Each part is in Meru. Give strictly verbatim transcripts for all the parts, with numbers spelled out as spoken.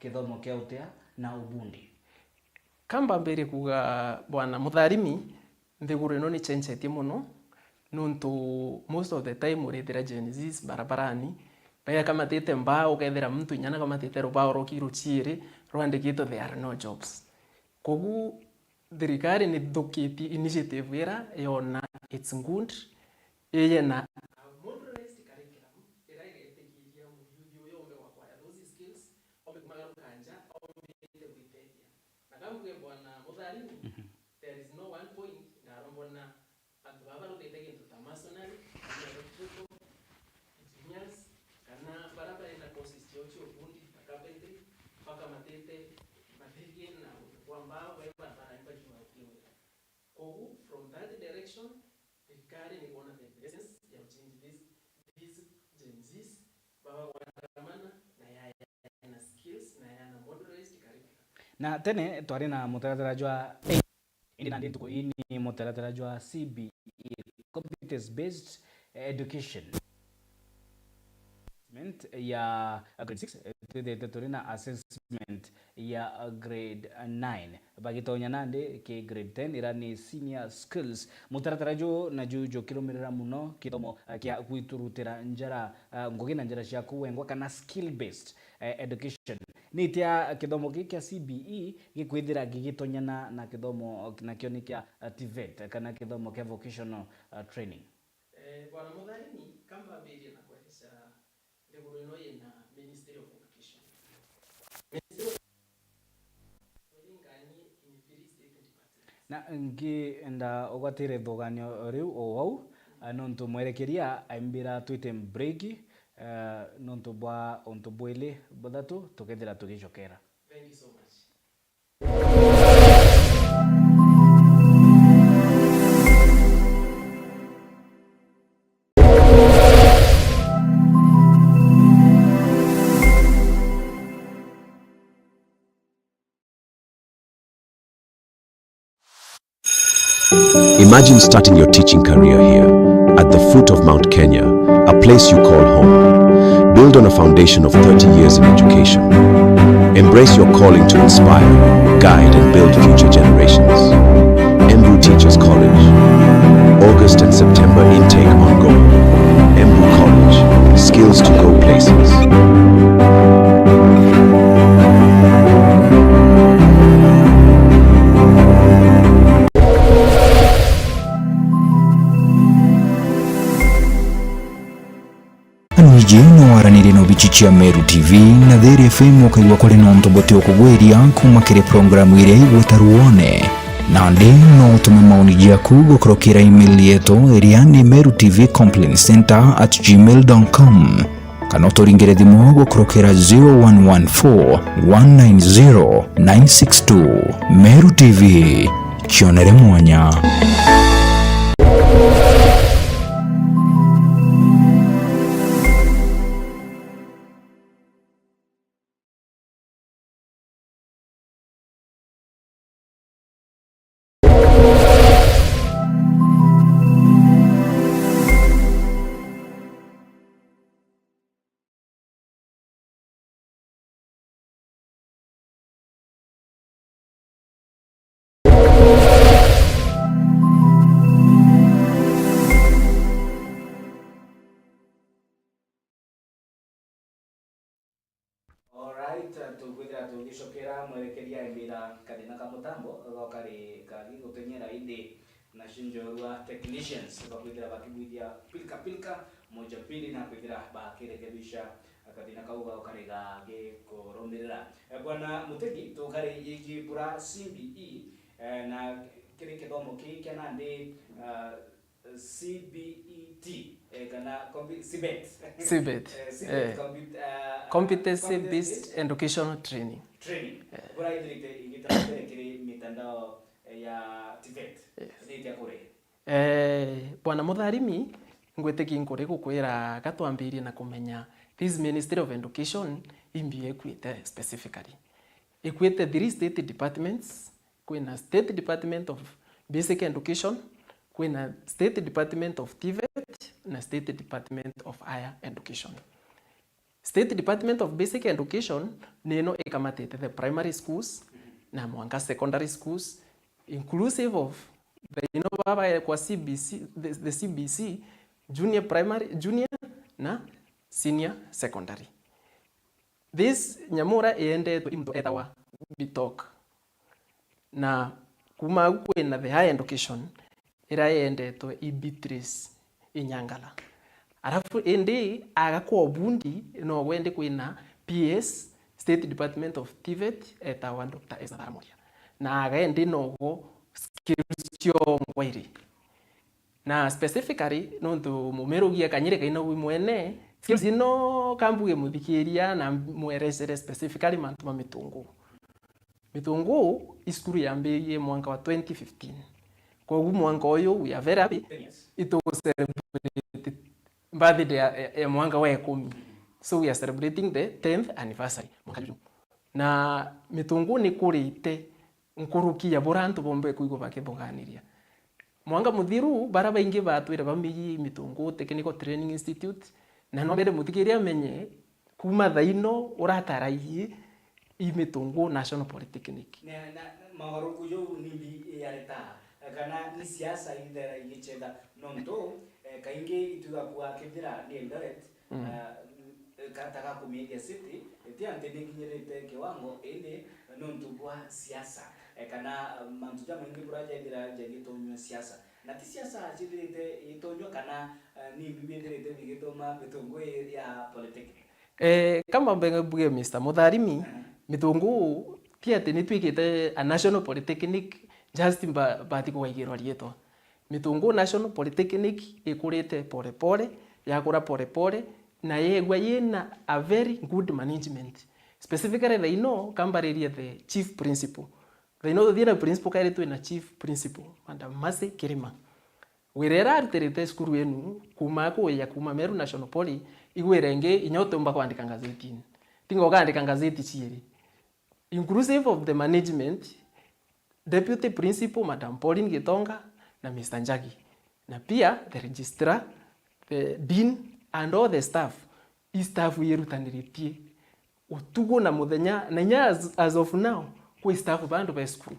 kithomo kia utia na ubundi? Ka mbambirie kuuga, Bwana Mutharimi, nthiguru ino ni cenjetie mono, nontu most of the time urithira Gen Zs barabarani, baikamatite mbaa, ukethira muntu inya nakamatite rubao rwa ki ruciiri rwandikitwe, "There are no jobs." Kogu thirikari ni thukitie initiative ira yona it's good, iyena a modernized curriculum ira igetikiria muyuthi uyu ombe gwacquire those skills, ombe kumagaruka nja, ombite gwitethia. Na ka mbuge Bwana Mutharimi, there is no one point ndarombona antu baba barutite gintu ta masonry, kana electrical engineers, kana bara barenda courses ciao cia ubundi ta carpentry, bakamatite matege na untu bwa mbao, bari barabara ni bajua uti wira. Kogu, from that direction, thirikari ni kwona the best ya change this, these Gen Zs, baba gwandamana na yaya na skills, na yaya na modernized curriculum. Na tene twari na mutaratara jwa, indi nandi ntuku ii ni mutaratara jwa C B E, competence based education. Assessment ya grade six, eh, twithite turi na assessment ya grade nine. Bagitonya nandi ki grade ten, ira ni senior skills. Mutaratara ju naju jukirumirira muno kithomo, eh, kia gwiturutira njara, eh, ngugi na njara ciaku wengwa, kana skill based, eh, education. Ni itia kithomo giki kia C B E gikwithira gigitonyana na kithomo nakio ni kia, eh, TVET, kana kithomo kia vocational, eh, training? Eh, Bwana Mutharimi, ka mbambirie na kwereca nthiguru ino yina Ministry of Education. Ministry of Education, in three state departments. Na ngienda ugwatire ithuganio riu o wau, ah, nontu mwerekeria aimbira twite break, eh, nontu bwa untu bwili buthatu, tukethira tugicokera. Thank you so much. Imagine starting your teaching career here, at the foot of Mount Kenya, a place you call home. Build on a foundation of thirty years in education. Embrace your calling to inspire, guide, and build future generations. Embu Teachers College. August and September intake ongoing. Embu College. Skills to go places. Anwiji no waranirie na obici cia Meru T V na Thiri F M ukaigua kuri nontu buti ukugwiria kuma kiri programu iria igweta ruone. Nandi no utume maoni jaku gukurukira email yetu iria ni meru T V complaint center at gmail dot com. Kana uturingire thimu gukurukira zero one one four one nine zero nine six two. Meru T V, cionere mwanya. Alright, tukwithira tugicokera mwerekeria embira kathina ka mutambo gokari kagi gutenyera indi nacio njorua technicians bakwithira bakigwithia pilka pilka moja pili na kwithira bakirekebisha kathina kau gokari gagi kurumirira. Eh, Bwana Mutegi, tukari igi bura C B E, eh, na kiri kithomo ki kia nandi, ah, C B E T, eh, kana compu-, CBET. CBET, Eh, CBET, eh. Compu-, eh, Competency Based Educational Training. Training. Eh. Buraithirite igitambire kiri mitandao, eh, ya TVET. Yes. Ni itia kuri? Eh, Bwana Mutharimi, ngwitikia nkuri gukwira gatwambirie na kumenya this Ministry of Education imbi ikwite specifically. Ikwite three state departments, kwina State Department of Basic Education, kwina State Department of TVET, na State Department of Higher Education. State Department of Basic Education nino ikamatite the primary schools na mwanka secondary schools, inclusive of the ino baba kwa C B C, the, the C B C, junior primary, junior na senior secondary. This nyamura iendetwe i muntu etawa BTOC. Na kuma au kwina the higher education, iria yendetwe i Beatrice Inyangala. Arafu indi aga kwa ubundi, no gwe indi kwina P S, State Department of TVET, etawa Doctor Esther Tharamoria. Na aga indi nogo skills ciongwa iri. Na specifically, nontu mumirugi akanyire kaina wi mwene, skills ino kambuge muthikiria na mwerecere specifically mantu ma mitungu. Mitungu i cukuru yambirie mwanka wa twenty fifteen. Kogu mwanka uyu, we are very happy. Itugu celebrate birthday ya, ya, ya mwanka wa ikumi. So we are celebrating the tenth anniversary. Mwanka juju. Na mitungu ni kurite nkuruki ya buria antu bombe kwigua bakithuganiria. Mwanka muthiru, bara baingi batwire bamiji Mitungu Technical Training Institute, na no mbere muthikiria amenye, kuma thaino urataraiji i Mitungu National Polytechnic. Na, na, na mawaruku jau nimbi yareta, kana ni siasa ithera igichetha, nontu, eh, kaingi itwigakua kithira ni Eldoret, Mm. Ah, mm, kata ga kumiethia city, ti anti ni kinyirite kiwango, indi nontu bwa siasa, eh, kana, ah, mantu jamaingi bura jethira jagitonywa siasa. Na ti siasa cithirite itonywa kana, ah, ni mbi bithirite bigituma mitungu ii ya politiki? Eh, kama mbe mbuge, Mister Mutharimi, Mhm. mitungu ti ati ni twikite a national polytechnic just mba-, bati kugaigirwa rietwa. Mitungu National Polytechnic ikurite pole pole, yakura pole pole, na yegwa yina a very good management. Specifically thaino, kambaririe the chief principal. Thaino tuthii na principal, kairi twina chief principal, Madam Mercy Kirima. Wira ira arutirite cukuru inu, kuma kuya kuma Meru National Poly, igwire ingi inya utiumba kwandika ngazetini. Tinga ukaandika ngazeti ciiri. Inclusive of the management, Deputy Principal, Madam Pauline Gitonga na Mister Njagi. Na pia the registrar, the dean and all the staff. I staff yerutaniritie utuku na muthenya, na inya as, as of now, kwi staff bandu ba cukuru.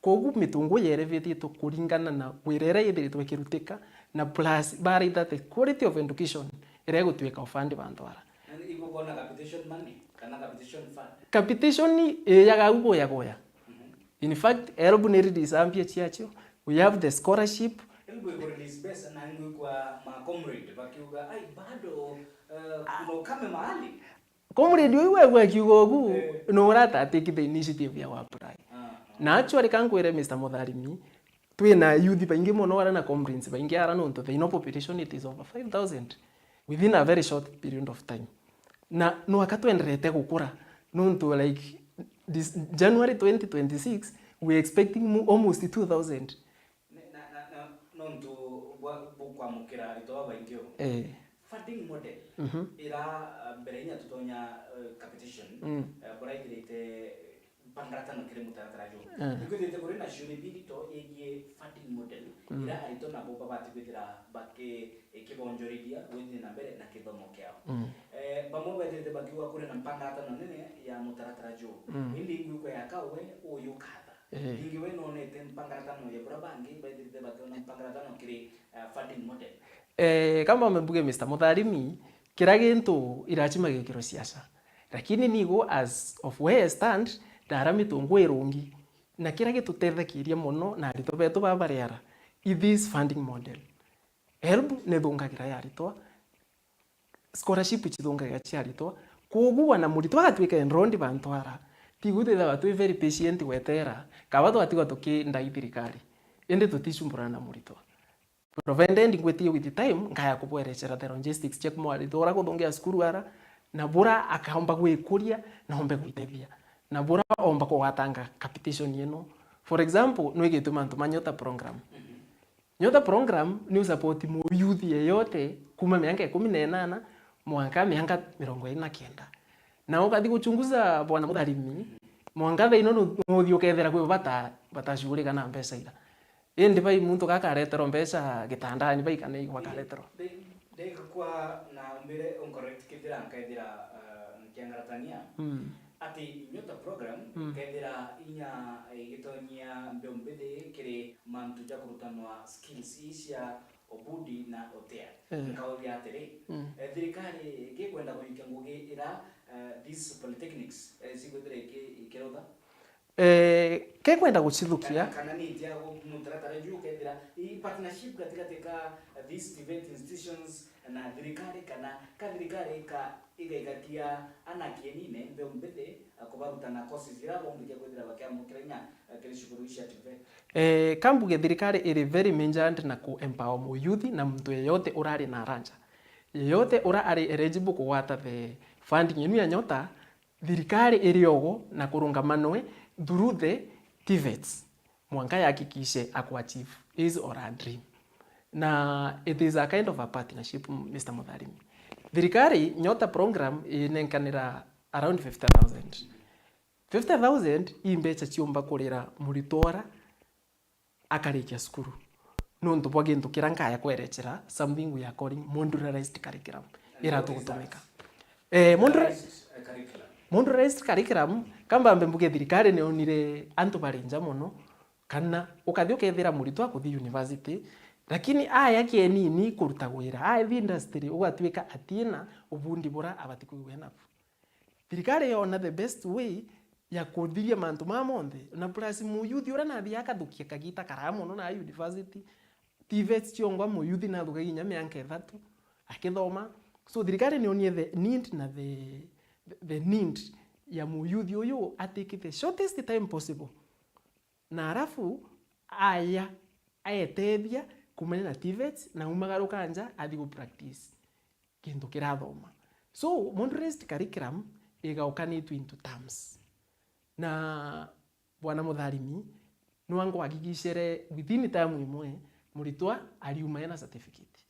Kogu mitungu yerevititwe kuringana na wira iria ithiritwe ikirutika, na plus baraitha the quality of education iria igutwika ufandi bantu ara. Na ni igukona capitation money kana capitation fund? Capitation iyaga au guya guya. Mhm. In fact, HELB ni release mbia ciacio. We have the scholarship. HELB iku release mbeca na ngwikwa ma comrade bakiuga, "Ai, bado, eh, kuna ukame mahali." Comrade uyu wegwa akiuga ugu, eh, no uratatikitha initiative ya apply. Ah, ah. Na actually, kankwire Mister Mutharimi, twina youth baingi mono ara na comrades baingi ara, nontu the ino population it is over five thousand within a very short period of time. Na no aka twenderete gukura, nontu, like, this January twenty twenty-six, we expecting mo-, almost two thousand. Ne-, na, na, na, nontu bwa, bukwamukira aritwa babaingi o. Eh. Funding model, mhm, ira, ah, mbere inya tutonya, eh, capitation, mm, eh, buraithirite mpangaratano kiri mutaratara juu. Eh. Nikwithirite kuri na ciuria mbiri to yegie funding model, mm, ira aritwa nabo babati kwithira baki-, ikibonjorithia gwithia na mbere na kithomo kiao. Mm. Eh, bamwe bethirite bakiuga kuri na mpangaratano nene ya mutaratara juu. Mm. Indi ingwikwa ya kawe uyu ukatha. Eh. Ningi we nonete mpangaratano ya bura bangi bethirite bakiona mpangaratano kiri, eh, funding model? Eh, kama mbuge, Mister Mutharimi, kira gintu irachima gikirwa siasa. Lakini nigo as of where I stand, ndara mitungu irungi. Na kira gitutethakiria mono na aritwa betu baba bari ara, i this funding model. HELB nithungagira ya aritwa, scholarship cithungagira cia aritwa. Koguo wana muritwa agatwika enrolled bantu ara, tigu twithagwa twi very patient gwetera, kaba twatigwa tukindai thirikari. Indi tuticumburana na muritwa. Provided ngwitie with time, nkaya kubwerecera the logistics cia kumwaritha ura kuthungia cukuru ara, na bura akaomba gwikuria, na ombe gwitethia, na bura omba kugwatanga capitation ino. For example, nwigitwe mantu ma Nyota program. Nyota program ni usupport mu youth yeyote kuma miaka ikumi na inana mwanka miaka mirongo iri na kenda. Na ukathi guchunguza, Bwana Mutharimi, mwanka thaino nu-, nuthi ukethira kwi bata, batashughulika na mbeca ira. Indi bai muntu gakareterwa mbeca gitandani, bai kana igwa kareterwa. Ndikwa na mbere uncorrect kethira nkaethira, Ngaratania, mm, ati Nyota program, mm, kethira inya igitonyia mbeu mbithi kiri mantu ja kurutanwa skills ii cia ubundi na utea. Eh. Nkauria atiri, mm, eh, thirikari gikwenda kujukia ngugi ira, eh, these polytechnics, eh, cikwithira iki-, ikirutha? Eh, kekwenda gucithukia. Kana, kana ni njia gu-, mutaratara juu ukethira i partnership gatigati ka these TVET institutions na thirikari, kana ka thirikari ka igaikatia ana kienine mbeu mbithi, a, kubaruta na courses ira bombike kwithira bakiamukira inya, a, kiri cukuru ici cia TVET? Eh, kambuge thirikari iri very measured na ku empower muyuthi na muntu yeyote urari na aranja. Yeyote ura ari eligible kugwata the funding inu ya Nyota, thirikari iri ogo na kurungamanwe through the TVETs. Mwanka yahakikishe aku achieve his or her dream. Na it is a kind of a partnership, Mister Mutharimi. Thirikari, Nyota program, inenkanira around fifty thousand. Fifty thousand i mbecha ciumba kurira muritwa ura akarikia cukuru. Nontu bwa gintu kira nkaya kwerechera, something we are calling modularized curriculum. Ira tugutumika. Eh, modula-, modularized, eh, curriculum. Modularized curriculum, kambambe mbuge thirikari nionire antu bari nja mono, kana ukathi ukethira muritwa akuthi university, lakini aya kienini kuruta wira, athi industry, ugatuika atina ubundi bura abati kwigua nabu. Thirikari yona the best way ya kuthiria mantu maa monthe, na plus muyuthi uria nathi akathukia kagita karaa mono na university, TVETs ciongwa muyuthi nathukagia inya mianka ithatu akithoma. So thirikari nionie the need na the, the, the need ya muyuthi uyu atiki the shortest time possible. Na arafu aya aetethia kumania na TVETs na umagaruka nja athi gu practice gintu kirathoma. So, modularized curriculum igaukanitwe into terms. Na Bwana Mutharimi, nwa ngwakikishere within term imwe, muritwa ariuma ena certificate.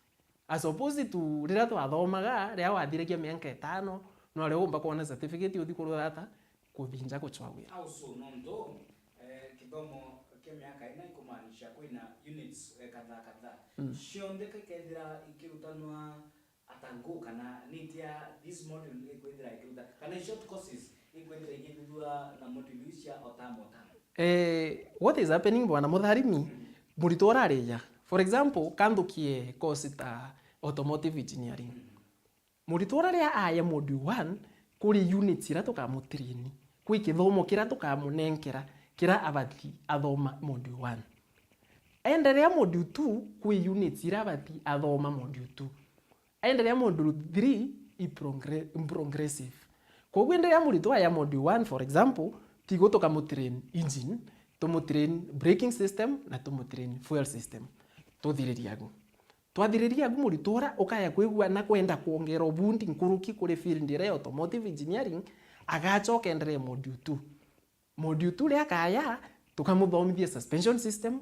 As opposed to riria twathomaga, riria wathiragia mianka itano, no riria umba kwona certificate uthi kurutha ata, kuthinja gucwa wira. Also, nontu, eh, kithomo kia miaka ina ikumaanisha kwina units, eh, kadhaa kadhaa. Mm. Cionthe kaikethira ikirutanwa atangu kana nitia this module ikwithira ikiruta, kana short courses ikwithira igithuthua na module iu cia o term o term? Eh, what is happening, Bwana Mutharimi? Mm. Muritwa urarija. For example, kanthukie course ta automotive engineering. Mm. Muritwa uria riria aja module one, kuri units iria tukamutrain, kwi kithomo kiria tukamunenkera, kiria abati athoma module one. Enderea module two, kwi units iria abati athoma module two. Enderea module three, i progre-, i progressive. Koguo enderea muritwa aja module one, for example, tigo tukamutrain engine, tumutrain braking system, na tumutrain fuel system. Tuthiriria agu. Twathiriria agu, muritwa uria ukaya kwigua na kwenda kwongera ubundi nkuruki kuri field iria ya automotive engineering, agacoka enderee module two. Module two riria akaya, tukamuthomithia suspension system,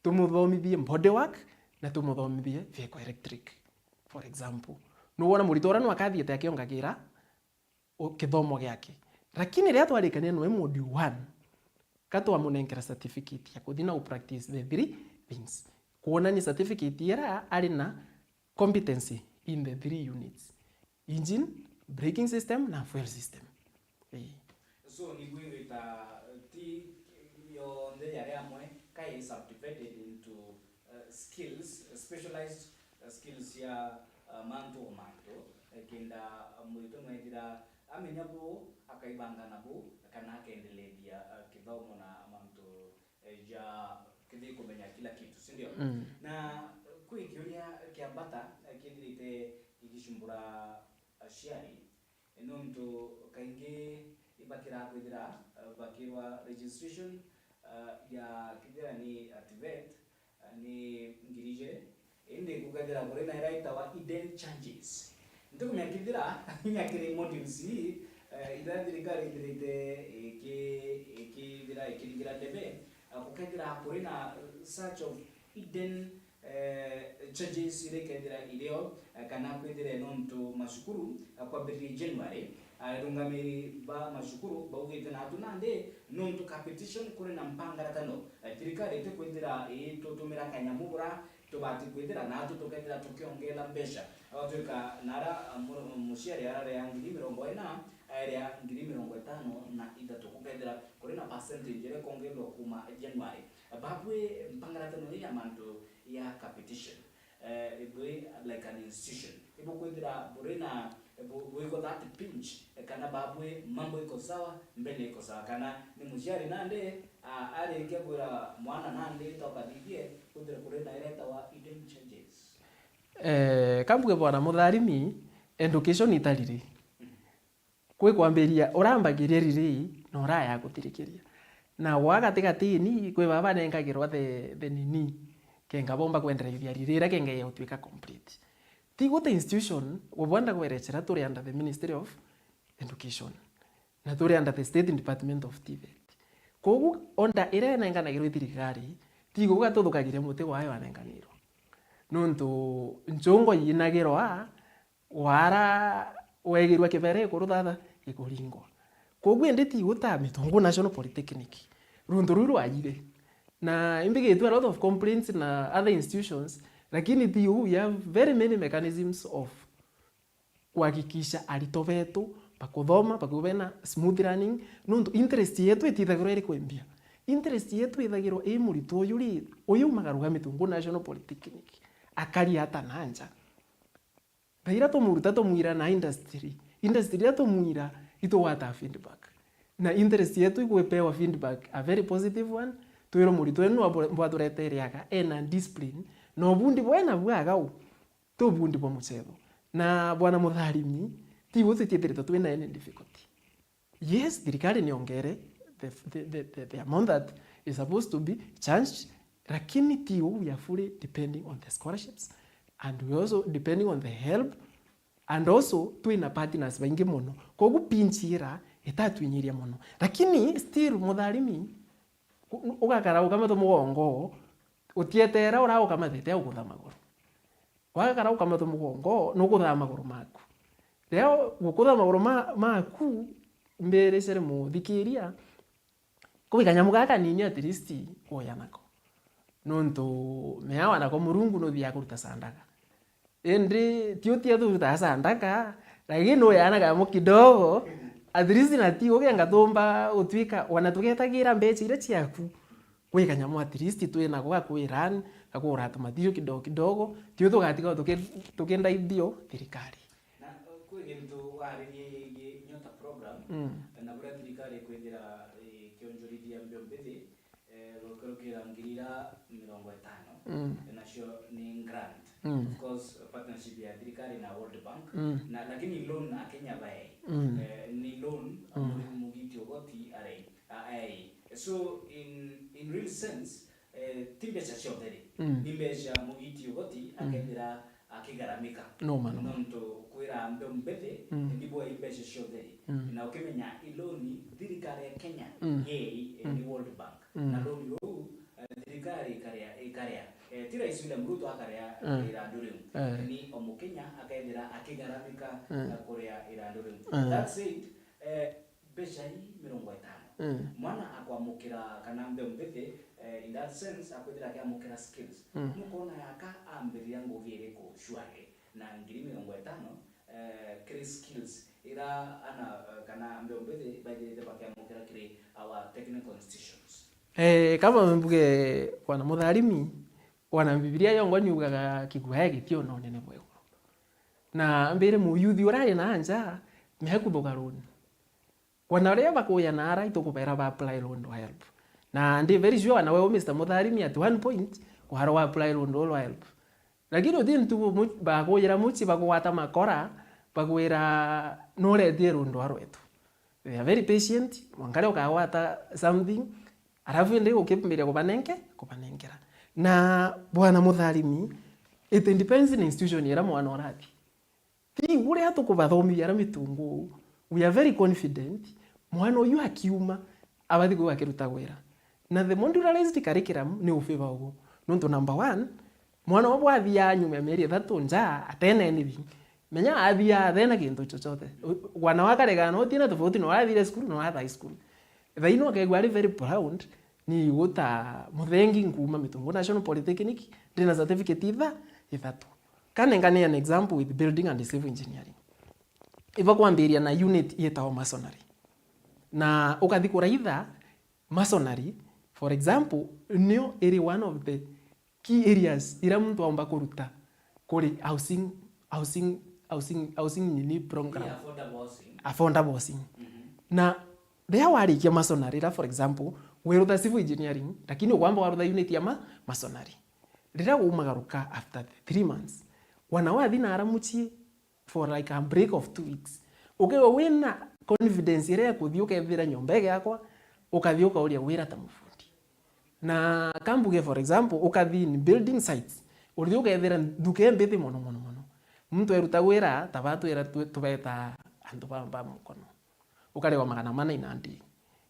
tumuthomithie bodywork, na tumuthomithie vehicle electric, for example. Nugwona muritwa uria no akathiite akiongagira u-, kithomo giake. Lakini riria twarikania noe module one, ka twamunenkera certificate ya kuthi na u practice the three things. Kwonania certificate iria ari na competency in the three units: engine, braking system, na fuel system. Ii. So, niguo ingwita, ti yonthe yari amwe, ka i subdivided into, uh, skills, specialized, uh, skills cia, uh, mantu o mantu, eh, kenda, uh, muritwa nwethira amenya bu, akaibanga nabu, kana akendelethia, uh, kithomo na mantu, eh, ja kithi kumenya kila kitu, si ndio? Mm. Na, uh, kwi kiuria kia bata, eh, kithirite gigicumbura aciari, nontu kaingi ibatiraga kwithira, eh, bakirwa registration, eh, ya kithira ni, eh, TVET, eh, ni ngiri ijiri, indi gukethira kuri na ira itawa hidden charges. Ntikumenya kithira inya kiri modules ii, eh, iria thirikari ithirite iki-, ikithira ikiringira ndebe, eh, gukethira kuri na, eh, such of hidden eh, charges iria ikethira irio, eh, kana kwithire nontu macukuru, eh, kwambiriria January, arungamiri ba macukuru baugite natu nandi nontu ka petition kuri na mpangaratano, eh, thirikari itikwithira itutumira kanyamu bura tubati kwithira natu tukethira tukiongela mbeca. Agatwika nara, eh, mu-, muciari arareanga ngiri mirongo ina, Aria ngiri mirongo itano na ithatu, gukethira kuri na percentage iria ikongerwa kuma January. Babwi mpangaratano ii ya mantu ya competition, eh, ibwi like an institution, ibukwithira buri na bu-, buiko that pinch, eh, kana babwi mambo iko sawa, mbene iko sawa, kana ni muciari nandi, ah, arikia kwira mwana nandi toka thithie, kwithira kuri na iria itawa hidden charges? Eh, kambuge bwana Mutharimi, education itariri. Kwi kwambiria urambagiria riri na uraya guthirikiria. Na gwa gatigatini, kwi baba banenkagirwa the, the nini, kenga bomba kwenderethia riri iria kenga ya gutwika complete. Ti guta institution, we bwenda kwerecera turi under the Ministry of Education. Na turi under the State Department of TVET. Kogu order iria inenganagirwa i thirikari, ti kuuga tuthukagiria muti gwayo anenganirwa. Nontu nchungwa yinagirwa, wara wegirwa kibere ikuru thutha ikuringwa. Koguo indi ti guta Mitungu National Polytechnic. Runtu ruu rwajire. Na imbigitwe a lot of complaints na other institutions, lakini ti uu, we have very many mechanisms of kuhakikisha aritwa betu bakuthoma, bakuthoma bena smooth running, nontu interest yetu itithagirwa iri kwimbia. Interest yetu ithagirwa i muritwa uyu ri, uyu umaga ruga Mitungu National Polytechnic, akari ata na nja. Thaira tumuruta tumwira na industry, industry iria tumwira itugwata feedback. Na interest yetu igwipewa feedback, a very positive one, twirwa muritwa unu abwa-, bwaturetere aga, ena discipline, na ubundi bwena bwagau. Ti ubundi bwa mucetho. Na bwana Mutharimi, ti guo tutiethiritwe twina any difficulty. Yes, thirikari niongere the, the, the, the, the amount that is supposed to be charged, lakini ti uu, we are fully depending on the scholarships and we also depending on the help and also twina partners baingi mono. Kogu pinch ira itatwinyiria mono. Lakini still Mutharimi, u-, ugakara ukamatwa mugongo, utietera ura ukamatete ugutha maguru. Wagakara ukamatwa mugongo, nukuthaa maguru maku. Riria gukutha maguru ma-, maku, mbiricere muthikiria, kwi kanyamu gaka kanini at least uya nako. Nontu meawa nako Murungu nuthiaga kuruta sandaga. Indi ti utia turutaga sandaga, lakini uya na kanyamu kidogo, at least na ti ugenga tumba utwika, wana tugetagira mbeca iria ciaku. Kwi kanyamu at least twinako ga kwi run, ga kugura tumathirio kidogo kidogo, tio tugatiga tuki-, tukindaithio thirikari. Na, uh, kwi gintu waririe yegii Nyota program, mm, na buria thirikari ikwithira ikionjorithia mbio mbithi, eh, gukurukira ngiri ira mirongo itano, mm, nacio ni grant. Mm. Of course, partnership ya thirikari na World Bank, mm, na lakini loan Akenya baei. Mm. Eh, ni loan, mm, mu-, mugiti ugoti arei. A, ai. So, in, in real sense, eh, ti mbeca cionthe ri. Mm. Ni mbeca mugiti ugoti, mm, akethira akigaramika. No, ma, no, ma. Nontu kwira mbeu mbithi, mm, nibo i mbeca cionthe ri. Mm. Na ukimenya i loan thirikari ya Kenya, mm, yei, eh, mm, ni World Bank. Mm. Na loan ruu, eh, thirikari ikaria, ikaria. Eh, ti Rais William Ruto akaria, eh, irandu riu. Eh. Ni o Mukenya akethira akigaramika, eh, na kuria irandu riu. Eh. That said, eh, mbeca ii mirongo itano. Mm. Mwana akwamukira kana mbeu mbithi, eh, in that sense, akwithira akiamukira skills. Mm. Nukona yaka ambiriria ngugi iriku surely na ngiri mirongo itano, eh, kiri skills ira ana, eh, kana mbeu mbithi baithirite bakiamukira kiri our technical institutions? Eh, kama mbuge bwana Mutharimi, bwana Bibilia yongwa niugaga kiguaya gitio na unene bwa iguru. Na mbire muyuthi uria ari na nja, mea kuthuga loan. Wana uria bakuya na ara itukubera ba apply loan rwa help. Na ndi very sure wana weu Mister Mutharimi at one point kwaro wa apply loan rwa help. Lakini uti ntu mu-, bakuyira muci bakugwata makora, bakwira nuretie loan rwa rwetu. They are very patient, mwanka ria ukagwata something, arafu indi ukimbiria kubanenke-, kubanenkera. Na bwana Mutharimi, it depends na institution ira mwana urathi. Ti uria tukubathomithia ara mitungu uu. We are very confident, mwana uyu akiuma, abathi kwigua akirutagwa ira. Na the modularized curriculum ni ufavour uguo. Nontu number one, mwana ubu athia nyuma ya mieri ithatu nja, atena anything. Menya athia athena kintu chochote. U-, wana wa karegana utina tofauti na wathire cukuru na watha high school. Thaino akegua ari very proud, ni guta muthengi nkuuma Mitungu National Polytechnic, ndina certificate itha-, ithatu. Kanengane an example with building and civil engineering. ibakwambiria na unit yetagwa masonry. Na ukathi kuraitha masonry, for example, nio iri one of the key areas iria muntu aumba kuruta kuri housing, housing, housing, housing nini program. Affordable housing. Affordable housing. Mhm. Na riria warikia masonry, ra for example, wirutha civil engineering, lakini ukwamba warutha unit ya ma-, masonry. Riria umagaruka after the three months, wana wathi nara mucii for like a break of two weeks, ukethirwa wina confidence iria ya kuthi ukethira nyomba igiakwa, ukathi ukauria wira ta mufundi. Na kambuge, for example, ukathi in building sites, urithi ukethira nduka imbithi mono, mono, mono. Muntu eruta wira, ta batwira tu-, tubeta antu ba, ba mukono. Ukarigwa magana mana in a day.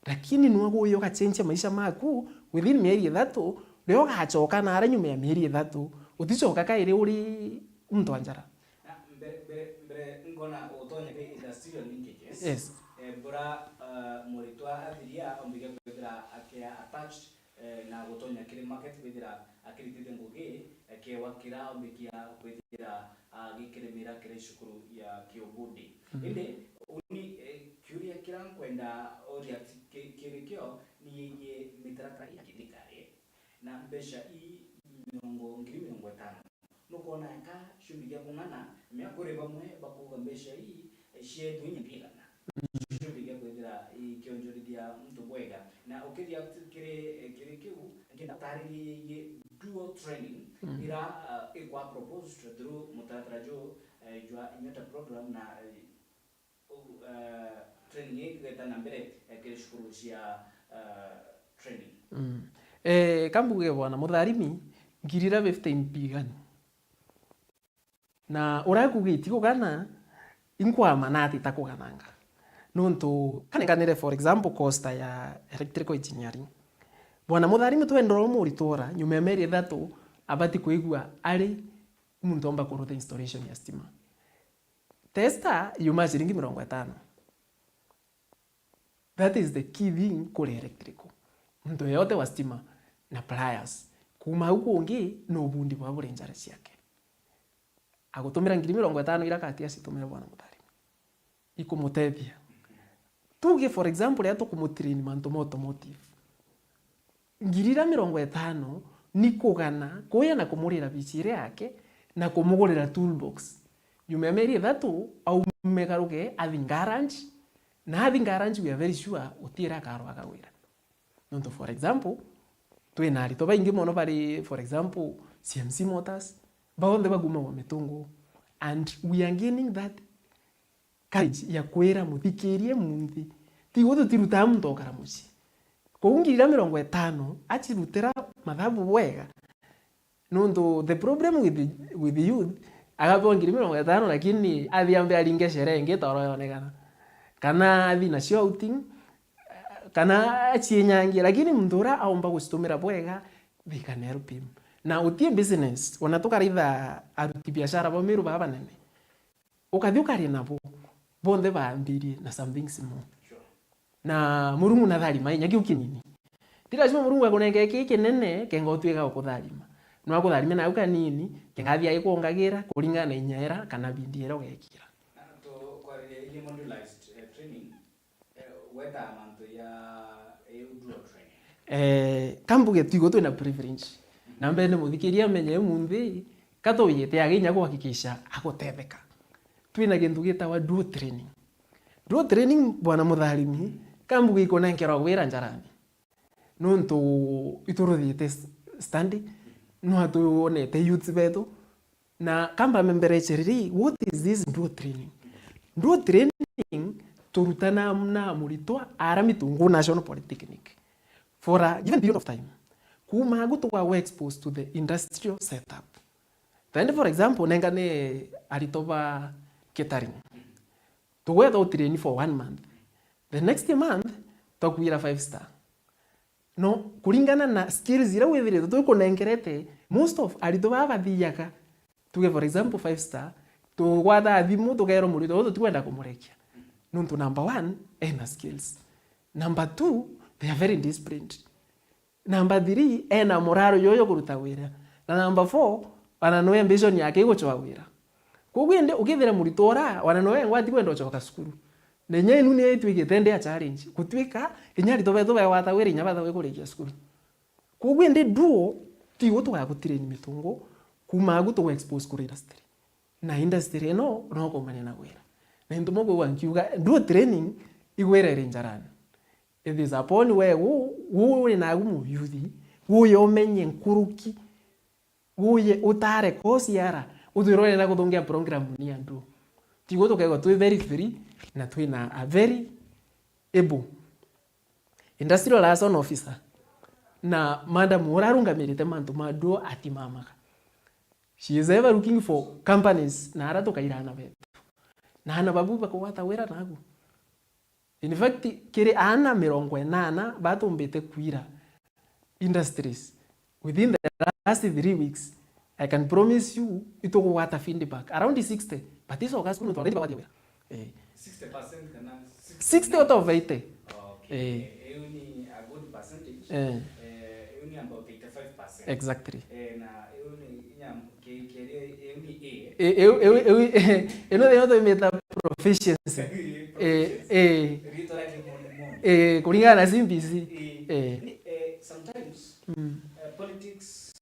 Lakini nwa guya ugachenjia maisha maku within mieri ithatu, riria ugachoka nara nyuma ya mieri ithatu, utichoka kairi uri muntu wa njara. Na mbere, mbere, mbere nkona utonya ki industrial linkages. Yes. Eh, bura, eh, muritwa athiria ombiga kwithira akia attached, eh, na gutonya kiri market kwithira akiritite ngugi, eh, kiewa kira ombikia kwithira agikirimira kiri cukuru ya kiubundi. Mhm. Indi uni, eh, kiuria kira nkwenda uria ti-, ki-, kiri kio ni yegii mitaratara ya kithirikari na mbeca ii mirongo, ngiri mirongo itano. Nukwona eka ciumbi gia kung'ana, mea kuri bamwe bakuuga mbeca ii, eh, cietwe inya ndigana. Mm. Ciumbi gia kwithira ikionjorithia muntu bwega. Na ukithia kiri, eh, kiri kiu, nginya utaririe yegii dual training, mm, ira, eh, ikwa proposed through mutaratara juu, eh, jwa Nyota program na, eh, u-, eh, training ii igeta na mbere, eh, kiri cukuru cia, eh, training. Mm. Eh, kambuge bwana Mutharimi, ngiri ira fifty mbigani? Na uria kuuga itikugana, inkwama na ati takugananga. Nontu, kanenganire for example course ta ya electrical engineering. Bwana Mutharimi twendera umuritwa ura, nyuma ya mieri ithatu, abati kwigua ari muntu omba kurutha installation ya stima. Tester yuma ciringi mirongo itano. That is the key thing kuri electrical. Muntu yeyote wa stima na pliers. Kuuma au kungi, no ubundi bwa buri njara ciake. Agutumira ngiri mirongo itano ira kati acitumire bwana Mutharimi. Ikumutethia. Tuge for example, riria tukumutrain mantu ma automotive. Ngiri ira mirongo itano ni kugana, kuya na kumurira bici iria yake, na kumugurira toolbox. Nyuma ya mieri ithatu, aume garuge, athi garage, na athi garage, we are very sure, utiira akarwaga wira. Nontu, for example, twina aritwa baingi mono bari, for example, C M C Motors, bonthe bakuuma gwa Mitungu. And we are gaining that courage ya kwira muthikirie munthi. Tigwe tutirutaa muntu okara mucii. Kou ngiri ira mirongo itano, acirutira mathabu bwega. Nontu the problem with, with youth, agapewa ngiri mirongo itano, lakini athi ambe aringe sherehe ingi ta oro yonekana. Kana athi nacio outing, kana aciinyangie, lakini muntu uria aumba gucitumira bwega, they can help him. Na uti business, ona tukaraitha aruti biashara ba Meru baba banene. Ukathi ukaria nabo, bonthe baambirie na something small. Sure. Na Murungu natharima inya kiu kinini. Ti lazima Murungu akunenge kii kinene kenga utwika gukutharima. No akutharime nau kanini, kenga athi agikwongagira kuringana na inya ira kana bindi ira ugekira. Na tu-, kwariria igie modularized, eh, training, eh, gweta mantu ya, eh, dual training. Eh, kambuge twigo twina privilege. Na mbere ni muthikiria amenye umunthi, ka tuyite agi inya kuhakikisha agutetheka. Twina gintu gitawa dual training. Dual training, bwana Mutharimi, kambuge ikunenkerwa wira njarani. Nontu ituruthiite s-, study, no atwonete youths betu, na kamba membereche riri, what is this dual training? Dual training, turutana na muritwa ara Mitungu National Polytechnic for a given period of time. Kuuma agu tugawa exposed to the industrial setup. Then, for example, nenga ni aritwa ba catering. Tugwetha utrain for one month. The next month, twakwira five star. No, kuringana na skills iria withiritwe twikunengerete, most of aritwa baba bathiaga, tuge for example, five star, tugwata thimu, tukerwa muritwa uyu tutikwenda kumurekia. Nontu number one, ena skills. Number two, they are very disciplined. Number three, ena moraro yoyo kuruta wira. Na number four, ana noe ambition yake iguchwa wira. Koguo indi ukithira muritwa ura, wana noe ngwati kwenda ucoka cukuru. Na inya inu ni itwikite ndi a challenge. Gutwika, inya aritwa betu bagwata wira inya bathawe kurikia cukuru. Koguo indi duo, tigo tugagutrain mitungu, kuma agu tugu expose kuri industry. Na industry ino, no kuumania na gwira. Na into mukwigua nkiuga, duo training, igwira iri njarani. It is upon we, gu, gu uri nagu muyuthi, guye umenye nkuruki, guye utare kosi ara, utwire urenda kuthungia program ni andu. Tigo tukegwa twi very free, na twina a very able industrial liaison officer, na madam ura arungamirite mantu ma duo atimamaga. She is ever looking for companies, na ara tukaira ana betu. Na ana babu bakugwata wira nagu. In fact, kiri ana mirongo inana batumbite kwira industries within the last three weeks, I can promise you, itukugwata feedback around sixty, but icoka cukuru nontu already bagwatia wira. Eh. Sixty percent kana sixty? Sixty out of eighty. Okay. Eh. Eh, iu ni a good percentage. Eh. Eh, iu ni about eighty-five percent. Exactly. Eh, na iu ni inya ki-, kiria iu ni A. Eh, iu, iu, iu, ino niyo twimita proficiency. Eh, proficiency. Eh. Ritwa ria kimondi mondi. Eh, kuringana na C B C. Eh. Eh. Ni, eh, sometimes, mm, eh, politics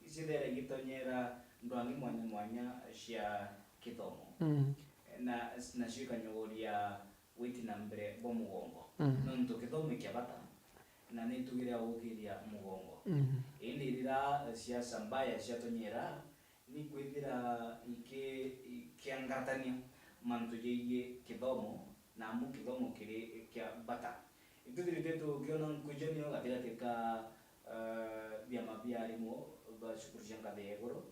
icithera igitonyera ndwangi mwanya mwanya cia kithomo. Mm. Na, nacio ikanyogoria witi na mbere bwa mugongo. Mm. Nontu kithomo i kia bata, na ni itugire ya gukiria mugongo. Mm. Indi rira siasa mbaya ciatonyera, ni kwithira iki-, ikiangatania mantu jegie kithomo, na amu kithomo kiri kia bata. Itwithirite tukiona nkujanio gatigati ka, eh, biama bia arimu ba cukuru cia ngathi ya iguru,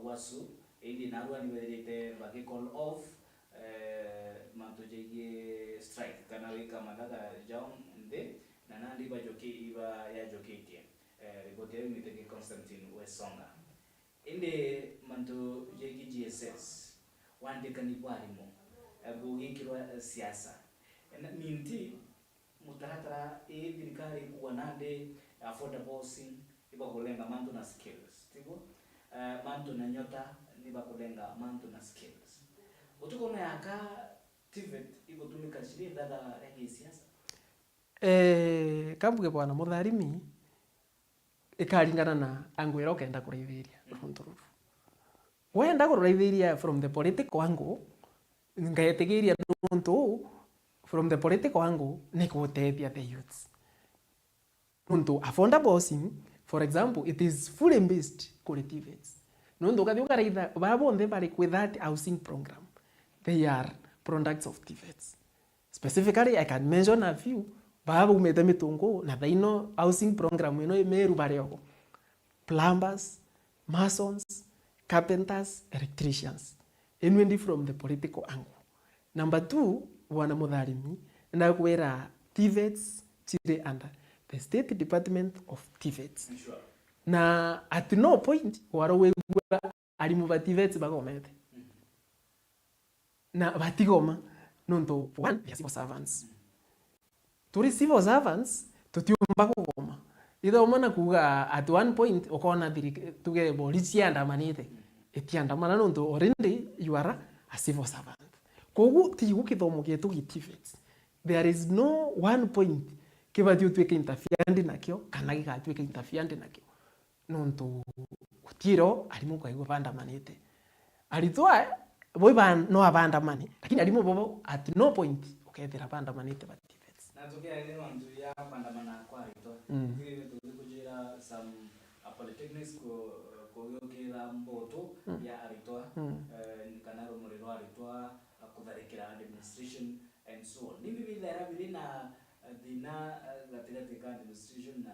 wasu, indi narua ni bethirite bagi call off, eh, mantu jegie strike, kana gwika mathaga jao nthi, na nandi ibajoki-, iba yajokitie. Eh, riboti ya Mitegi Constantine Wesonga. Indi mantu jegie G S S, wandikani bwa arimu, eh, bugikirwa, eh, siasa. Na minti, mutaratara ii thirikari ikuuga nandi affordable housing ibakulenga mantu na skills, tiguo? Eh, mantu na nyota nibakulenga mantu na skills. Utukona yaka TVET igutumika ciri nthaga ria gisiasa? Eh, kambuge bwana Mutharimi, ikaringana na angu iria ukenda kuraithiria, mm, runtu ruru. Wenda kuraithiria from the political angle, ngetigiria nontu from the political angle ni gutethia the youths. Nontu affordable housing, for example, it is fully based kuri TVETs. Nontu ukathi ukaraitha, baa bonthe bari kwi that housing program, they are products of TVETs. Specifically, I can mention a few, baa baumite Mitungu, na thaino housing program ino i Meru bari ogo. Plumbers, masons, carpenters, electricians. Inu indi from the political angle. Number two, bwana Mutharimi, ndakwira TVETs ciri under the State Department of TVETs. Sure. Na at no point waro wigua arimu ba TVETs bagomete. Mm. Na batigoma, nontu, one, they are civil servants. Turi civil servants, tutiumba kugoma. Ithauma na kuuga at one point, ukona thiri-, tuge borici ciandamanite. Itiandamana nontu already you are a civil servant. Koguo, tigu kithomo gietu gi TVETs. There is no one point kibati utwike interfered nakio, kana gigatuika interfered nakio. Nontu gutiro arimu ukaigua bandamanite. Aritwa bo iba-, no abandamane, lakini arimu bobo at no point ukethira bandamanite ba TVETs. Na tukiaria mantu ya kwandamana kwa aritwa, mm, tuthire tuthi kujira some, uh, polytechnics ku-, kugiukira mboto, mm, ya aritwa, mm, eh, kana rumuri rwa aritwa, uh, kutharikira administration and so on. Ni bibi bithera biri na, uh, thina, uh, gatigati ka administration na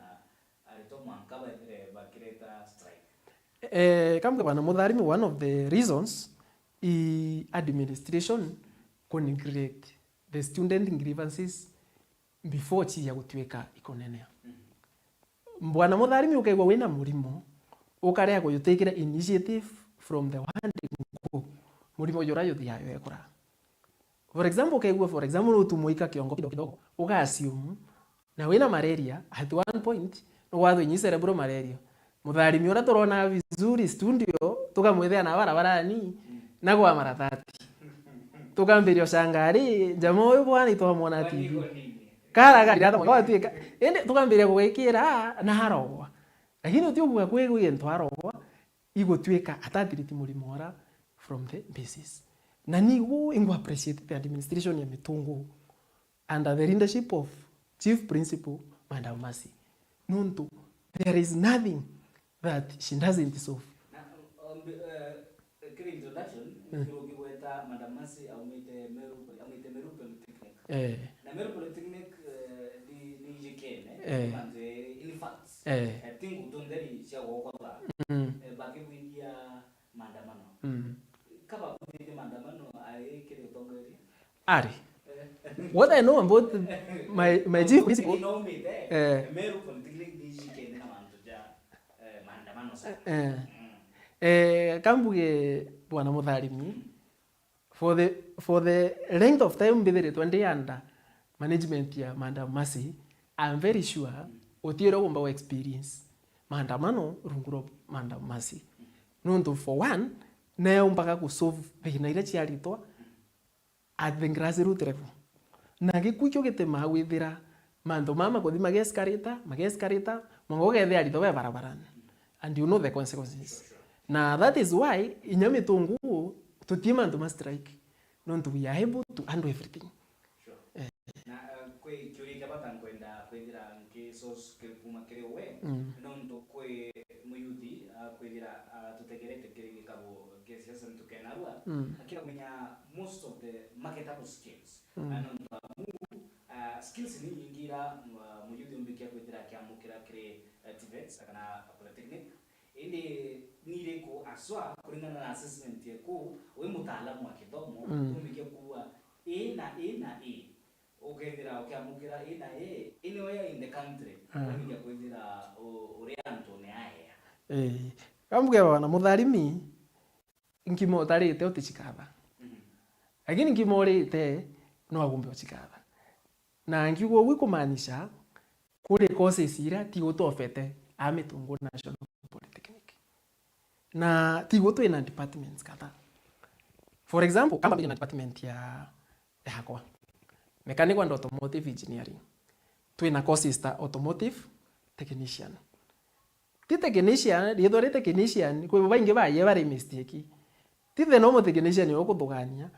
aritwa mwanka baithire bakireta strike? Eh, kambuge bwana Mutharimi, one of the reasons i administration ku neglect the student grievances before cia gutuika ikunenea. Mm. Bwana Mutharimi, ukaigua wina murimo, ukarea kujutikira initiative from the word go, murimo jura juthiaga jwekura. For example, ukaigua, for example, nutumwa ika kiongo kidogo kidogo, uga assume, na wina malaria, at one point, nugwathwa inyi cerebral malaria. Mutharimi uria turona vizuri studio, tukamwithia na barabarani, mm, na gwa mara thirty. Tukambiria ucanga ri, jamaa uyu bwana itwamwona T V. Kara gari rata mwana watuika. Indi tukambiria kugwikira na harogwa. Lakini uti ubuga kwigwia into arogwa, igutwika atatiriti murimo ora from the basis. Na nigu ingu appreciate the administration ya Mitungu under the leadership of Chief Principal Madam Mercy. Nontu there is nothing that she doesn't solve. Na, um, um, uh, kiri introduction, mm, kiri ukigweta Madam Mercy aumite Meru, aumite Meru Polytechnic. Eh. Na Meru Polytechnic, eh, ni, ni ijikene, eh, mantu eri, in fact, eh, eh, ti ngutu ntheri cia gwakwa ba, mm, eh, bakibwithia maandamano. Mm. Kaba bwithite maandamano ari kiri utongoria? Ari. Eh. What I know about my, my chief principal, no umite, eh, Meru Polytechnic ni ijikene na mantu ja, eh, maandamano sana. Eh. Mm. Eh, kambuge Bwana Mutharimi, mm, for the, for the length of time mbithiritwe ndi under management ya Madam Mercy, I'm very sure, mm, uti uria ugomba gu experience maandamano rungu rwa Madam Mercy. Nontu for one, nayo umbaga gu solve thina iria ciaritwa at the grassroot level. Na gikuu kio gitimaa withira mantu mama kuthi magescalate, magescalate, mwanka ugethia aritwa be barabarani. And you know the consequences. Na that is why inya Mitungu tutie mantu ma strike. Nontu we are able to handle everything. Sure. Eh. Na, eh, kwi kiuria kia bata nkwenda kwithira nki source kiri kuma kiri we, mm, nontu kwi muyuthi, ah, kwithira, ah, tutegerete kiri gikabu kia siasa ntukenarua, mm, akira kumenya most of the marketable skills. Mm. Na nontu amu, ah, skills ni nyingi ira, ah, muyuthi umbikia kwithira akiamukira kiri, eh, TVETs kana polytechnic. Indi ni iriku aswa kuringana na assessment yeku, wi mutaalamu wa kithomo, mm, umbikia kuua ii na ii na ii, ukethira ukiamukira ii na ii, ii niyo ya in the country, mm, umbikia kwithira u-, uri antune aea. Ii. Kambuge bwana Mutharimi, nkimo utarite uticikatha. Mhm. Lakini nkimo urite no agumbe ucikatha. Na nkiuga ugu ikumaanisha kuri courses iria tigu twofete a Mitungu National Polytechnic. Na tigu twina departments kadhaa. For example, kamba mbije na department ya, yakwa, mechanical and automotive engineering. Twina courses ta automotive technician. Ti technician, riitwa ri technician, kwi baingi baye bari mistake. Ti the normal technician ukuthugania,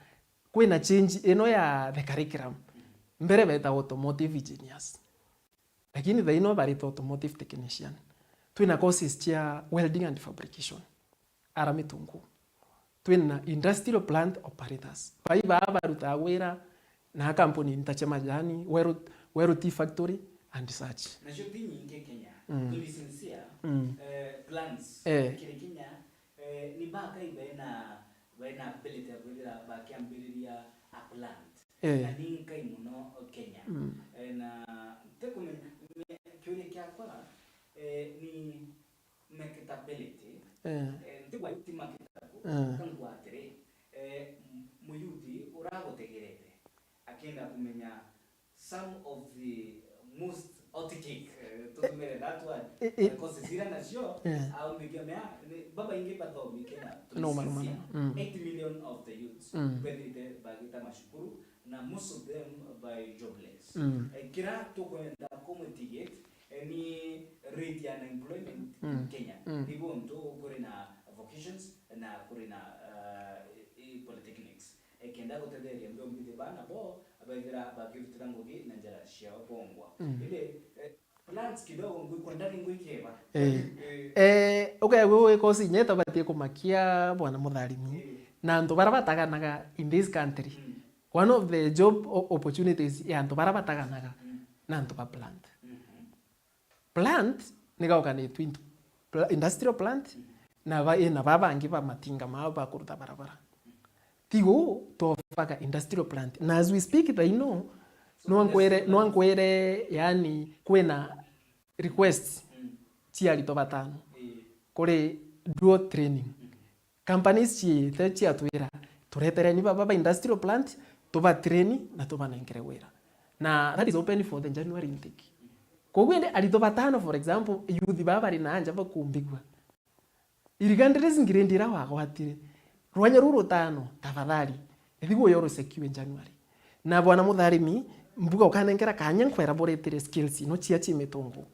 kwina change ino ya the curriculum. Mbere beetagwa automotive engineers. Lakini thaino baritwa automotive technician. Twina courses cia welding and fabrication. Ara Mitungu. Twina industrial plant operators. Bai baa barutaga wira na kampuni ta cia majani, Weru, Weru Tea Factory and such. Nacio ti nyingi Kenya. Mm. To be sincere, mm, eh, plants, eh, kiri Kenya, eh, ni bakai bena, bena ability ya kwithira bakiambiriria a plant. Eh. Na ni nkai muno Kenya. Mm. Eh, na ntikumenya, me-, kiuria kiakwa, eh, ni marketability, eh, eh, ntigwa ti marketable, eh, kangwa atiri, eh, m-, muyuthi uragutegerete, akienda kumenya some of the most hot cake, eh, tutumire that word, eh, eh, eh, courses ira nacio, eh, aumbikia mea, ni, babaingi bathomi Kenya, no, manu, manu. Tuisisia, mm, eight million of the youths, mm, bethite bagita macukuru, na most of them by jobless. Mm. Eh, kira tukwenda kumwitigate, eh, ni rate ya unemployment, mm, in Kenya. Mm. Ni guntu kuri na vocations na kuri na, uh, i-, i-, polytechnics. Eh, kenda gutetheria mbio mbithi bana bo, baithira bakirutira ngugi na njara ciao bongwa. Mm. Indi, eh, plans kidogo ngwikwa ndari ngwikeba. Eh. Eh. Eh, okay, we, we, kosi nyeta batie kumakia bwana Mutharimi. Eh. Na antu bara bataganaga in this country. Mm. One of the job o-, opportunities ya antu bara bataganaga, mm, na antu ba plant. Mhm. Plant ni gaukanitwe into pla-, industrial plant, mhm, na ba, na ba bangi ba matinga mao ba kuruta barabara. Tigu twobaga industrial plant. Na as we speak thaino, no nkwire, no nkwire, yani, kwina requests, mm, cia arito batano, eh, kuri dual training. Mm. Companies ciite ciatwira, "Turetereni baba ba industrial plant, tuba train na tubanengere wira." Na that is open for the January intake. Koguo indi arito batano, for example, youth baba bari na anja bakumbigua. Irigandirizi ngirindi ira wagwatire, Rwanya ruu rutano, tafadhali, ithi guyo rusekiwe January. Na bwana Mutharimi, mbuga ukanenkera kanya nkwelaboratire skills ino cia cimitungu.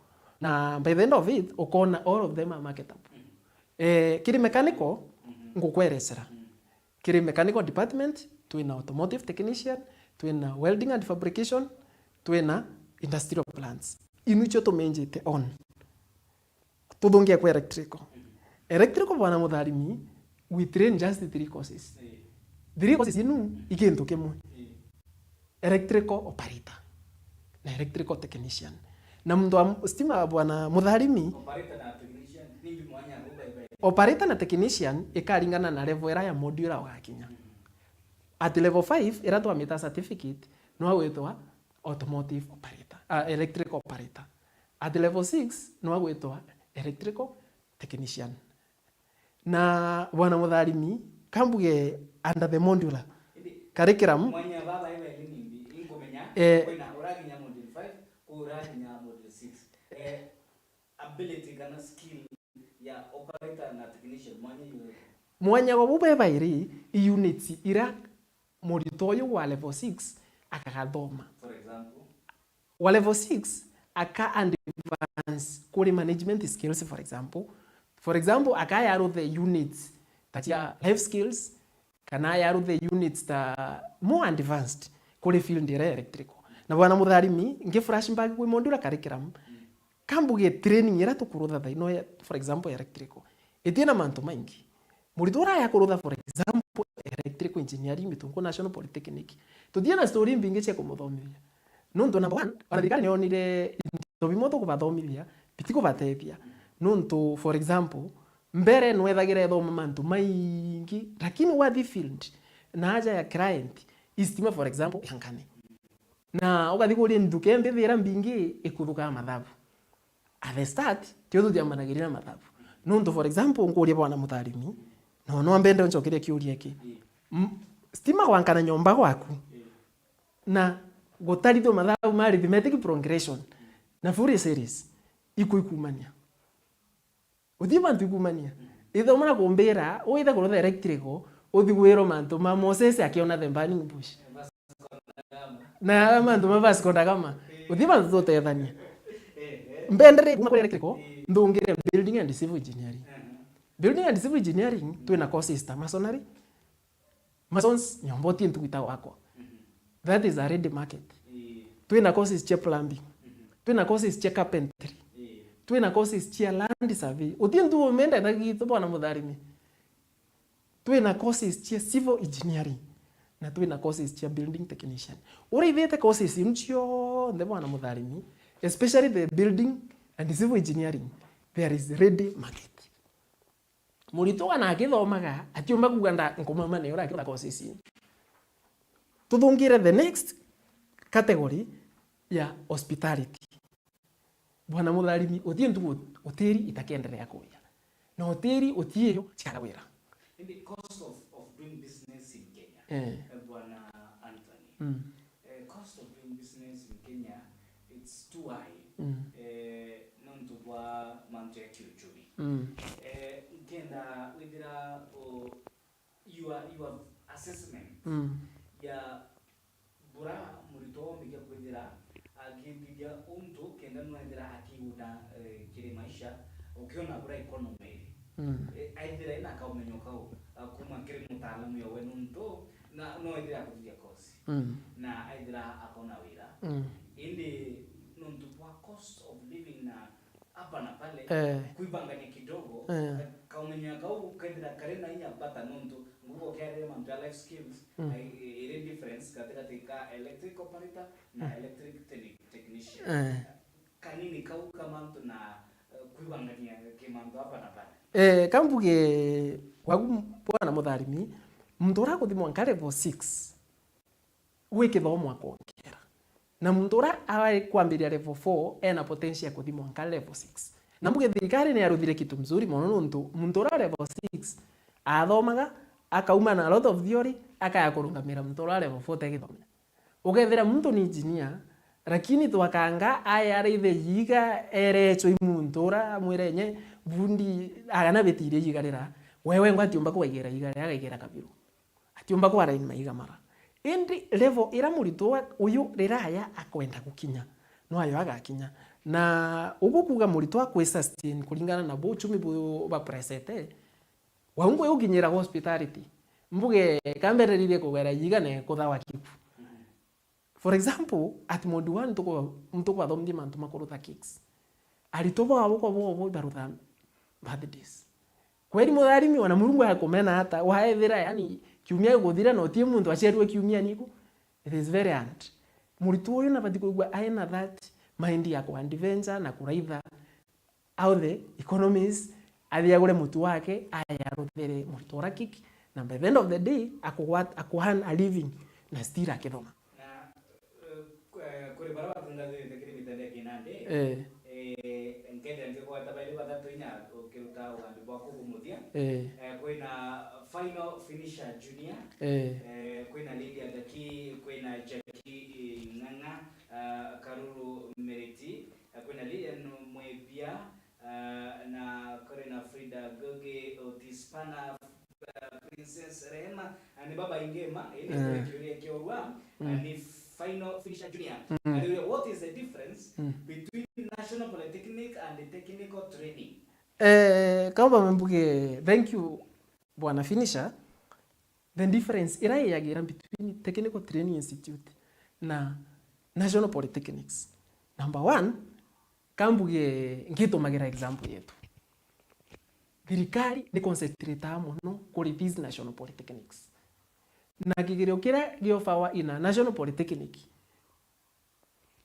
Na by the end of it, ukona all of them are marketable. Eh, kiri mechanical, ngukwerecera. Kiri mechanical department, twina automotive technician, twina welding and fabrication, twina industrial plants. Inu icio tumenjite on. Tuthungie kwa electrical. Electrical, bwana Mutharimi, we train just three courses. Three courses inu i kintu kimwe. Electrical operator na electrical technician. Na muntu wa stima, bwana Mutharimi, operator na technician, nimbi mwanya abo baibai? Operator na technician ikaringana na level ira ya module ugakinya. At level five, ira twamita certificate, no agwitwa automotive operator, ah, electrical operator. At level six, no agwitwa electrical technician. Na bwana Mutharimi, kambuge under the modular curriculum, mwanya baba iba ili nimbi, inkumenya, eh, kwina urakinya module five, ku urakinya module six. Eh, ability kana skill ya operator na technician, mwanya iwe. Mwanya wa bube bairi, i units ira murito uyu wa level six akagathoma. For example? Wa level six aka advance kuri management skills, for example. For example, akayaruthe units ta cia life skills, kana yaruthe units ta more advanced kuri field ira electrical. Na bwana Mutharimi, ngi flashback kwi modular curriculum, kambuge training ira tukurutha thaino ya, for example, electrical, itina mantu maingi. Murito uraya kurutha, for example, electrical engineering, Mitungu National Polytechnic, tutina story mbingi cia kumuthomithia. Nontu number one, ona thirikari niyonire into bimwe tukubathomithia, bitikubatethia. Nontu, for example, mbere nwethagira ethoma mantu maingi, lakini wathi field, na aja ya client, i stima, for example, ya nkani. Na ukathi kuria nduka imbithira mbingi ikuthukaa mathabu. At the start, tio tutiambanagiria na mathabu. Nontu, for example, nkuria bwana Mutharimi, no, no mbende uncokerie kiuria iki. M-, stima gwankana nyomba gwaku, na gutarithua mathabu ma arithmetic progression, na Fourier series, iku ikumania. Uthii bantu ikumania. Ithoma na kumbira, withe kurutha electrical, uthi gwirwa mantu ma Moses akiona the burning bush. Na mantu ma Vasco da Gama. Uthii bantu tutethania. Mbendere kuma kuri electrical, ndungire building and civil engineering. Building and civil engineering, twina courses ta masonry, masons, nyomba uti ntugu itagwakwa. That is a ready market. Twina courses cia plumbing. Twina courses cia carpentry. Twina courses cia land survey. Uti ntugu umenda na gitu bwana Mutharimi. Twina courses cia civil engineering. Na twina courses cia building technician. Urithite courses iu cionthe bwana Mutharimi, especially the building and civil engineering, there is ready market. Murito ona akithomaga, atiumba kuuga nda nkumama ni ura akithomaga courses ii. Tuthungire the next category ya hospitality. Bwana Mutharimi, uti ntugu utiri itakienderea kuria. Na utiri uti irio cikaragwira. Indi cost of, of doing business in Kenya, eh, eh, Bwana Anthony. Mm. Eh, cost of doing business in Kenya, it's too high. Mm. Eh, nontu bwa mantu ya kiuchumi. Mm. Eh, nkenda withira u-, your, your assessment, mm, ya bura murito oombikia kwithira akithithia untu kenda nwethira akiuna, eh, kiri maisha, ukiona bura economy iri. Mm. Eh, aithira ina kaumenyo kau, ah, kuma kiri mutaalamu yowe nuntu na, no ethira akuthithia course. Mm. Na aithira akona wira. Mm. Indi nuntu bwa cost of living na hapa na pale, eh, kwibangania kidogo, eh, ka-, kaumenyo kau kethira kari na inya bata nontu ngugo kiarire mantu ya life skills, mm, na i-, i-, iri difference katikati ka electric operator na, mm, electric techni-, technician. Eh. Kanini kau ka mantu na, eh, kwibangania ki mantu hapa na pale. Eh, kambuge gwaku bwana Mutharimi, muntu ura akuthimwa nka level six, gwi kithomo akwongera. Na muntu ura ari kwambiria level four ena potential ya kuthi mwanka level six. Na mbuge thirikari ni yaruthire kitu mzuri mono, nontu muntu ura level six athomaga, akauma na a lot of theory, akaya kurungamira muntu ura level four utegithomera. Ukethira muntu ni engineer, lakini twakanga aya araithe yiga, erechwe i muntu ura amwire nye bundi, agana bitirie yiga rira, Wewe ngo atiumba kwaigira iga ria agaigira kabiru. Atiumba kwa raini maiga mara. Indi level ira muritwa uyu riria aya akwenda gukinya, no ayo agakinya. Na ugu kuuga muritwa akwi sustain kuringana na bu uchumi bu bapresete, wau ngwi ukinyira hospitality. Mbuge kambereririe kugwera iga ne kuthawa kiku. For example, at mode one ntuku-, ntukubathomithia mantu ma kurutha cakes. Aritwa bwabo kwa bobo barutha birthdays. Kweri mutharimi, ona Murungu akumena ata, waethira, yani, kiumia giguthira na uti muntu aciarirwe kiumia niku? It is very hard. Muritwa uyu nabati kwigua aina that mind ya ku adventure na kuraitha how the economies, athi agure mutu wake, aye aruthere muritwa uria kiki, na by the end of the day, akugwat-, aku earn a living, na still akithoma. Na, eh, ku-, eh, kuri baria batungathirite kiri mitandao ya kinandi, Eh. eh, nkethira ngigwata bairi bathatu inya ukiruta ugambi bwaku bumuthia, Eh. eh, kwina Final Finisher Junior, Eh. eh, kwina Lydia Gaki, kwina Jackie Ng'ang'a, ah, Karuru Mereti, eh, kwina Lilian Mwebia, ah, na kuri na Frida Goge, Otis Pana, ah, Princess Rehema, ah, ni babaingi ma, ini Eh. kuri kiuria kiorua, ah, Mm. ni Final Finisher Junior. Mm. Ariuria, what is the difference Mm. between National Polytechnic and the technical training? Eh, kamba mbuge, thank you, Bwana Finisher. The difference ira yagira between Technical Training Institute na National Polytechnics. Number one, kambuge ngitumagira example yetu. Thirikari ni concentrate mono kuri these National Polytechnics. Na kigerio kiria giofawa in a National Polytechnic,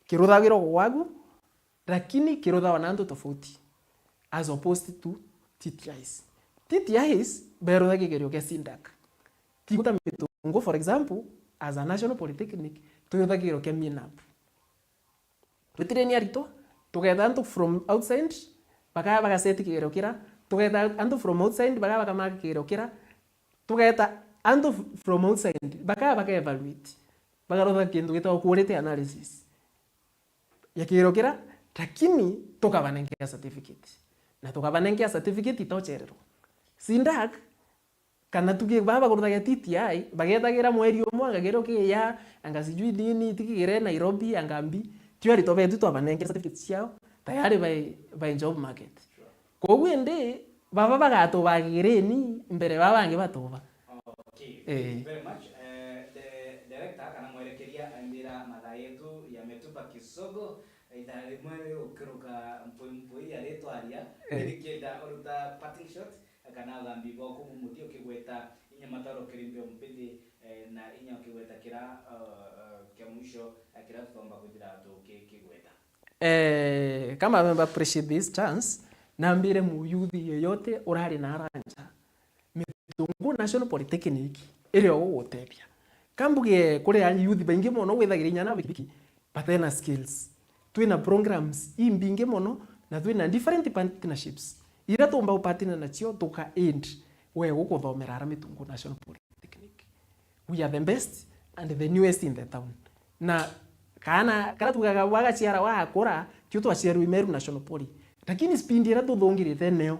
kiruthagirwa gwagu, lakini kiruthawa na antu tofauti as opposed to T T Is. T T Is berutha kigerio kia CDAC. Tiguta Mitungu, for example, as a National Polytechnic, twirutha kigerio kia MINAP. Twitireni aritwa, tugeta antu from outside, bakaya bagaseti kigerio kira, tugeta antu from outside, bakaya bakamaka kigerio kira, tugeta antu f-, from outside, bakaya bakaevaluate, bakarutha kintu gitagwa quality analysis ya kigerio kira, lakini tukabanenkea certificate. Na tukabanenkea certificate itochererwa. CDAC, kana tuge baba bakuruthagia T T I, bagetagira mweri umwe, anga kigerio kiya, anga sijui nini, tikigire Nairobi, anga mbi, tio aritwa betu twabanenkea certificate ciao, tayari by, by job market. Sure. Koguo indi, baba bagatubagireni mbere baba bangi batuba. Okay, Eh. thank you very much. Eh, the director kana mwerekeria ambira mathaa yetu yametupa kisogo, ithaa rimwe rigukiruka mpui mpui ya ritwaria, Eh. nikienda uruta parting shot, kana ugambi bwaku bumuthia ukigweta inya mataro kiri mbio mbithi, eh, na inya ukigweta kira, eh, eh, kia mwisho, eh, kira tutomba kwithira tukikigweta. Eh, kama memba appreciate this chance, nambire muyuthi yoyote urari na aranja, Mitungu National Polytechnic iri o gugutethia. Kambuge kuri a youth baingi mono withagira inya na bikibiki, batena skills. Twina programs imbingi mono, na twina different partnerships. Ira tumba gupartner nacio, tuka aid we gukuthomera ara Mitungu National Polytechnic. We are the best and the newest in the town. Na kaana kara tugaga wagaciara wakura, tio twaciarwe Meru National Poly. Lakini speed ira tuthungirite neo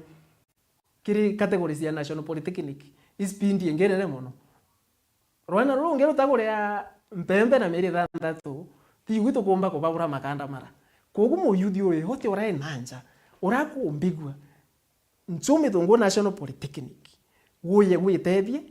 kiri categories ya National Polytechnic, i speed ingi nene mono. Rwana ruru rungi rutaguria mpembe na mieri thanthatu, tigwi tukumba kubagura makanda mara. Kogu muyuthi uri hote urai na nja, urakumbigua, Nchumi Thungu National Polytechnic, guye gwitethie,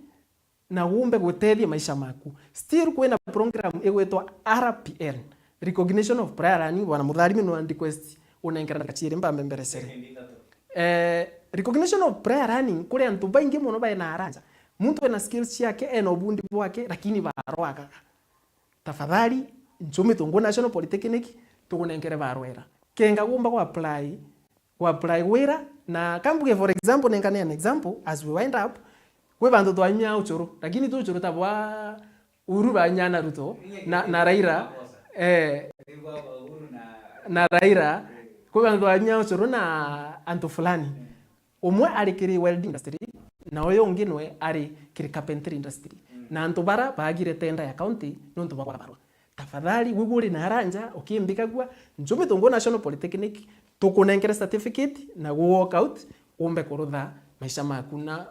na gumbe gutethia maisha maku. Still kwina program igwitwa R P N, Recognition of Prior Learning, bwana Mutharimi no request unenkera ndagika ciiri mbambe mberecere. Second ithatu. Eh, recognition of prior learning kuri antu baingi mono baina aranja. Muntu ena skills ciake, ena ubundi bwake, lakini barwagaga. Tafadhali, Nchumi Thungu National Polytechnic, tukunenkere barwera. Kenga gumba ku apply, ku apply wira, na kambuge for example, nenkane an example, as we wind up, kwi bantu twanyua ucuru, lakini tu ucuru ta bwa Uhuru banyua na Ruto, na, na Raila, eh, na Raila, kwi bantu banyua ucuru na antu fulani. Umwe ari kiri welding industry, na uyu ungi nwe ari kiri carpentry industry. Mm. Na antu bara baagire tender ya county nontu bwa kwaga barua. Tafadhali, gwe uri na aranja, ukimbikagua, Nchumi Thungu National Polytechnic, tukunenkere certificate na gu walk out, umbe kurutha maisha maku. Na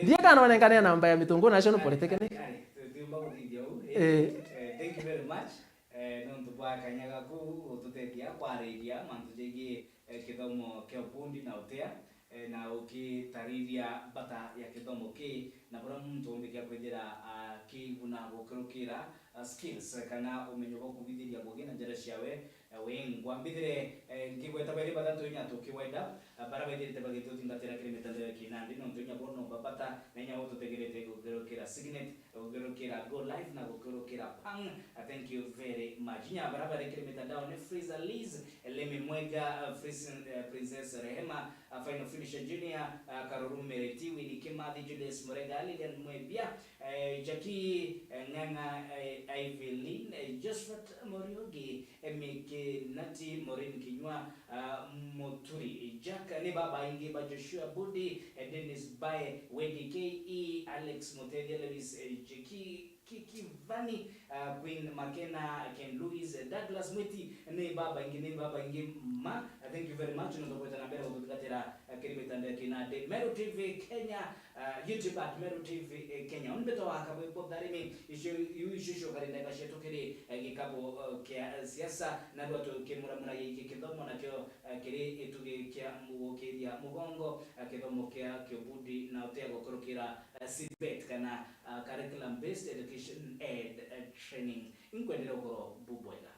Ndiye kana wanengane namba ya Mitungu National Polytechnic. Ari, tu-, tiumba kuthithia uu. Eh. Eh, thank you very much. Eh, nontu bwa kanya gaku gututethia kwariria mantu jegii, eh, kithomo kia ubundi na utea, eh, na ukitariria bata ya kithomo ki na buria muntu umbikia kwithira akiguna gukurukira, ah, skills kana umenyo bwa kubithiria ngugi na njira ciawe, eh, wengwa. Mbithire, eh, ngigweta bairi bathatu inya tuki wind up, ah, baria baithirite bagituthingatira kiri mitandao ya kinandi, nontu inya bo no babata na inya bo tutegerete gukurukira Signet, gukurukira Go Live na gukurukira Pang. Ah, thank you very much. Inya baria bari kiri mitandao ni Fraser Liz, Lemi Mwega, ah, Pris-, eh, Princess Rehema, ah, Final Finisher Junior, ah, Karuru Mereti, Winnie Kimathi, Julius Murega, Lilian Mwebia, eh, Jackie, eh, Ng'ang'a, eh, Evelyn, eh, Josephat Moriogi, Emmy Kinati, Maureen Kinyua, ah, Muturi, Jack, ni babaingi ba Joshua Budi, eh, Dennis Bae, Wendy K E, Alex Mutethia, Lewis, eh, Jackie, Ki-, Kivani, ah, Queen Makena, Ken Louis, eh, Douglas Mwiti, ni babaingi, ni babaingi ma. Ah, thank you very much, nontu bweta na mbere gututhingatira, ah, kiri mitandao ya kinandi. Meru T V Kenya, ah, YouTube at Meru T V, eh, Kenya. Uni mbitwa wa Kabwimbo Tharimi, icio, iu icio cio kari ndeka cietu kiri, eh, gikabu, eh, kia, eh, siasa, na rua tukimuramura giki kithomo nakio, eh, kiri itugi kia mugukiria mugongo, eh, kithomo kia kiubundi na utea gukurukira, eh, CBET kana, ah, curriculum based education ed, eh, training. Inkwendera ukorwo bubwega.